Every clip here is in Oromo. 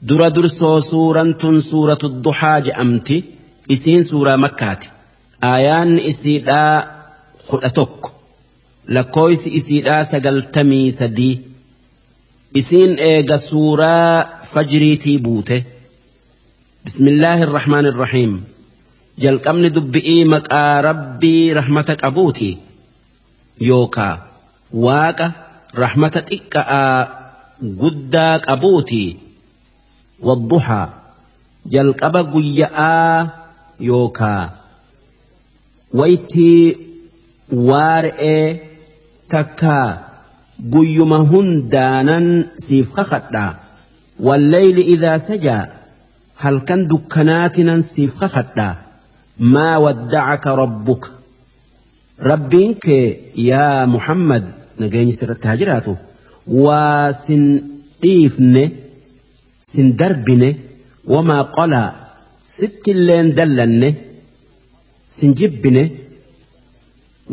Dura dursoo suuraan tun suuratu duhaa je'amti. Isiin suuraa makkaati. Aayaanni isiidhaa 11. Lakkooysi isiidhaa 93. Isiin eega suuraa fajriitii buute. Bismillaahi irrahmaan irrahiim. Jalqabni dubbi'ii maqaa rabbii rahmata qabuuti. Yookaa waaqa rahmata xiqqa'aa guddaa qabuuti. Wadduhaa jalqaba guyya'aa yookaa waytii waar'ee takkaa guyyuma hundaanan siif kakadhaa. Walleyli idaa sajaa halkan dukkanaatinan siif kakadhaa. Maa waddacaka rabbuka rabbiin kee yaa Muhammad nageenyi sirratti haa jiraatu waa sin dhiifne sin darbine wamaa qalaa sittilleen dallanne sin jibbine.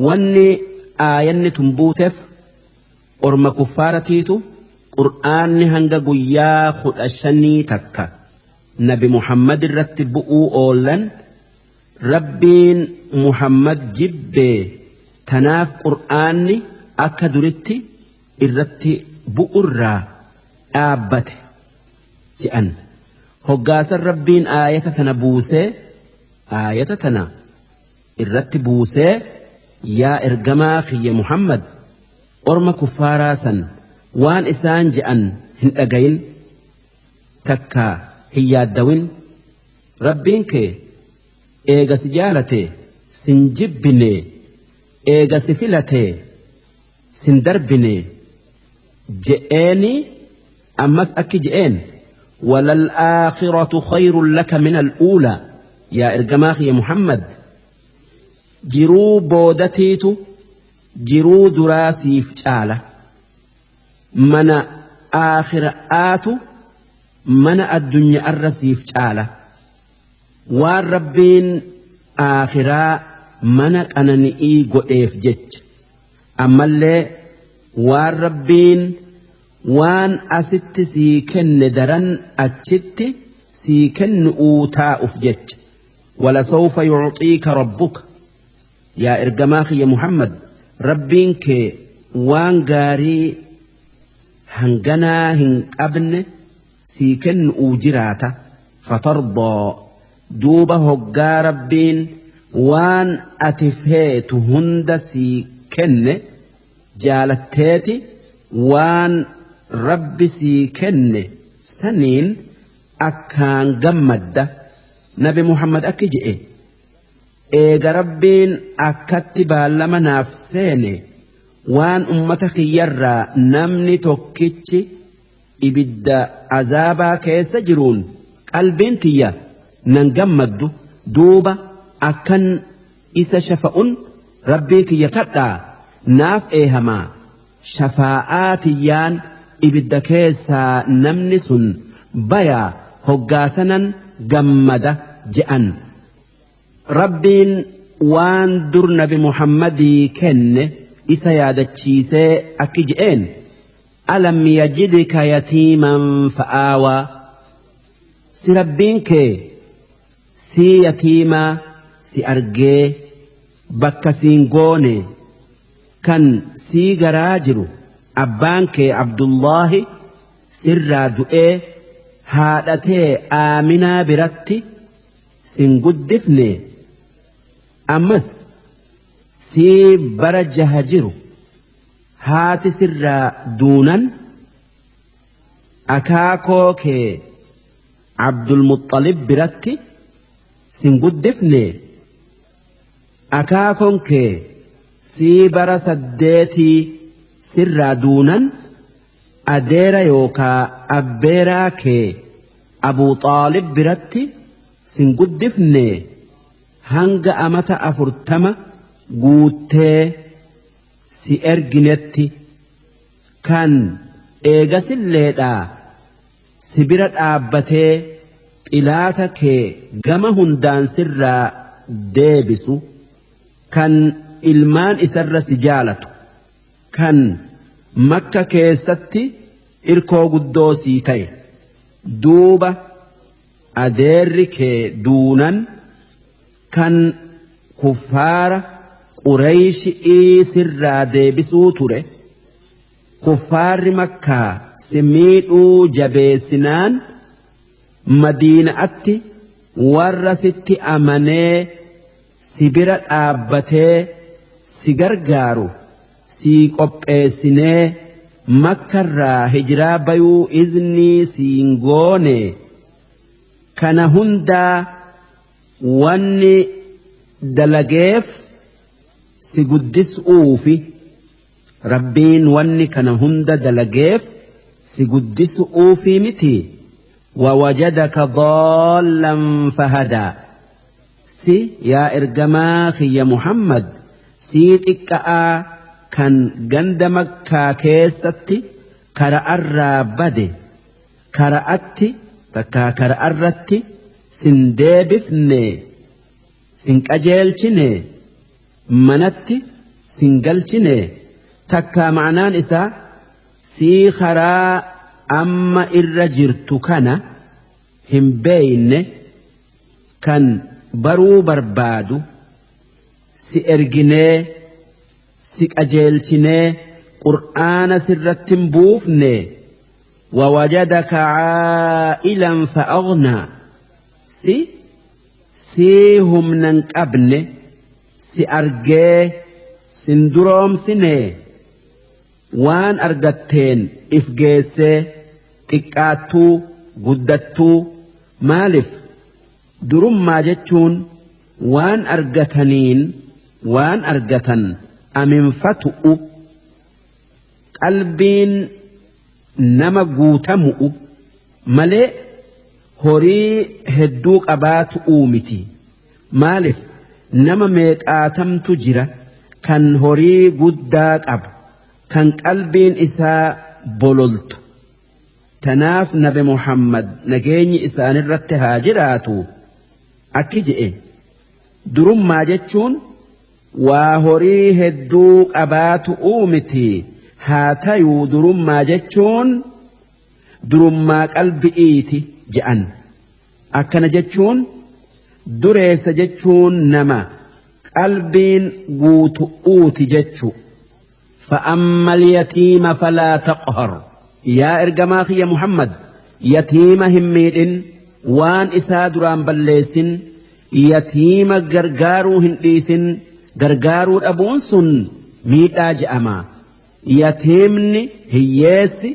Wanni aayanni tun buuteef orma kuffaaratiitu qur'aanni hanga guyyaa 15 takka nabi Muhammad irratti bu'uu oollan rabbiin Muhammad jibbee tanaaf qur'aanni akka duritti irratti bu'urraa dhaabbate je'an. Hoggaasan rabbiin aayata tana buusee aayata tana irratti buusee yaa ergamaa kiyya Muhammad orma kuffaaraa san waan isaan je'an hin dhagayin takka hin yaaddawin rabbiin kee eega si jaalate sin jibbine eega si filate sin darbine je'eeni. Ammas akki je'een walal aakhiratu khayrun laka min al-uulaa yaa ergamaa kiyya Muhammad jiruu boodatiitu jiruu duraa siif caala mana aakhira'aatu mana addunyaarra siif caala waan rabbiin aakhiraa mana qanani'ii godheef jecha ammallee waan rabbiin waan asitti sii kenne daran achitti sii kennu'uu taa'uuf jecha. Walasawfa yu'xiika rabbuka yaa ergamaa kiyya Muhammad rabbiin kee waan gaarii hanganaa hin qabne sii kennu'uu jiraata. Fatardaa duuba hoggaa rabbiin waan ati feetu hunda sii kenne jaalatteeti waan rabbi sii kenne saniin akkaan gammadda. Nabi Muhammad akki je'e eega rabbiin akkatti baallama naaf seene waan ummata kiyyarraa namni tokkichi ibidda azaabaa keessa jiruun qalbiin tiyya nan gammaddu duuba akkan isa shafa'un rabbii kiyya kadhaa naaf eehamaa shafaa'aa tiyyaan ibidda keessaa namni sun bayaa hoggaasanan gammada je'an. Rabbiin waan dur nabi Muhammadii kenne isa yaadachiisee akki je'een alam yajidka yatiiman fa'aawaa si rabbiin kee sii yatiimaa si argee bakka siin goone kan sii garaa jiru abbaan kee Abdullaahi sirraa du'ee haadhatee Aaminaa biratti sin guddifne ammas sii bara jaha jiru haati sirraa duunan akaakoo kee Abdulmuxalib biratti sin guddifne akaakoon kee sii bara 8 sirraa duunan adeera yookaa abbeeraa kee Abuu Xaalib biratti sin guddifne hanga amata 40 guuttee si erginetti kan eegasilleedhaa si bira dhaabbatee xilaata kee gama hundaan sirraa deebisu kan ilmaan isarra si jaalatu kan makka keessatti irkoo guddoo sii ta'e. Duuba adeerri kee duunan kan kuffaara Qureyshi'ii sirraa deebisuu ture kuffaarri Makkaa si miidhuu jabeessinaan Madiina'atti warra sitti amanee si bira dhaabbatee si gargaaru sii qopheessinee Makkarraa hijiraa bayuu iznii siin goone. Kana hundaa wanni dalageef si guddisu'uufi. Rabbiin wanni kana hunda dalageef si guddisu'uufii miti. Wawajadaka daallan fahadaa. Si yaa ergamaa kiyya Muhammad sii xiqqa'aa kan ganda Makkaa keessatti kara'arraa bade kara'atti takkaa kara'arratti sin deebifne sin qajeelchine manatti sin galchine takkaa ma'anaan isaa sii karaa amma irra jirtu kana hin beeyne kan baruu barbaadu si erginee si qajeelchinee qur'aana sirratti hin buufne. Wawajadaka caa'ilan fa'aghnaa si sii humna hin qabne si argee sin duroomsine waan argatteen if geessee xiqqaattuu guddattuu maalif durummaa jechuun waan argataniin waan argatan aminfatu'u qalbiin nama guutamu'u malee horii hedduu qabaatu'uu miti. Maalif nama meeqaatamtu jira kan horii guddaa qabu kan qalbiin isaa bololtu. Tanaaf nabi Muhammad nageenyi isaanirratti haa jiraatu akki je'e durummaa jechuun waa horii hedduu qabaatu'uu miti haa tayuu durummaa jechuun durummaa qalbi'iiti je'an. Akkana jechuun dureessa jechuun nama qalbiin guutu'uuti jechu. Fa'ammal yatiima falaa taqhar. Yaa ergamaa kiyya Muhammad yatiima hin miidhin waan isaa duraan balleessin yatiima gargaaruu hin dhiisin gargaaruu dhabuun sun miidhaa je'ama. Yatiimni hiyyeessi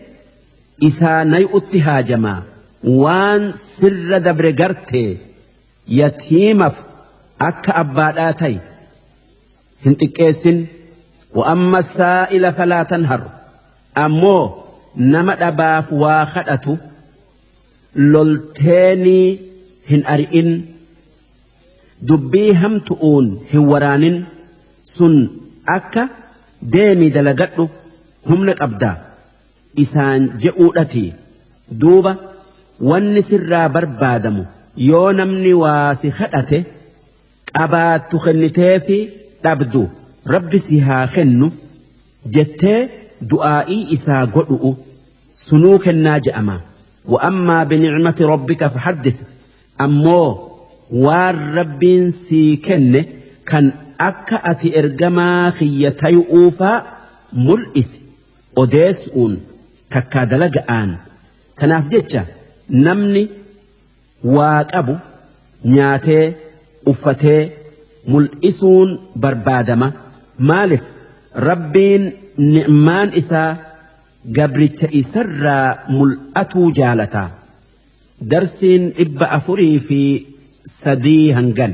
isaa nay'utti haajama. Waan sirra dabre garte yatiimaf akka abbaadhaa ta'i hin xiqqeessin. Wa'amma saa'ila falaa tanhar ammoo nama dhabaaf waa kadhatu lolteenii hin ari'in dubbii hamtu'uun hin waraanin sun akka deemii dalagadhu humna qabda isaan je'uudhati. Duuba wanni sirraa barbaadamu yoo namni waa si kadhate qabaattu kenniteefi dhabdu rabbi si haa kennu jettee du'aa'ii isaa godhu'u sunuu kennaa je'ama. Wa'ammaa binicmati rabbika fahaddith ammoo waan rabbiin sii kenne kan akka ati ergamaa kiyya tayu'uufaa mul'isi odeessu'uun takkaa dalaga'aan. Tanaaf jecha namni waa qabu nyaatee uffatee mul'isuun barbaadama. Maalif rabbiin ni'maan isaa gabricha isarraa mul'atuu jaalata. Darsiin 403 hangan.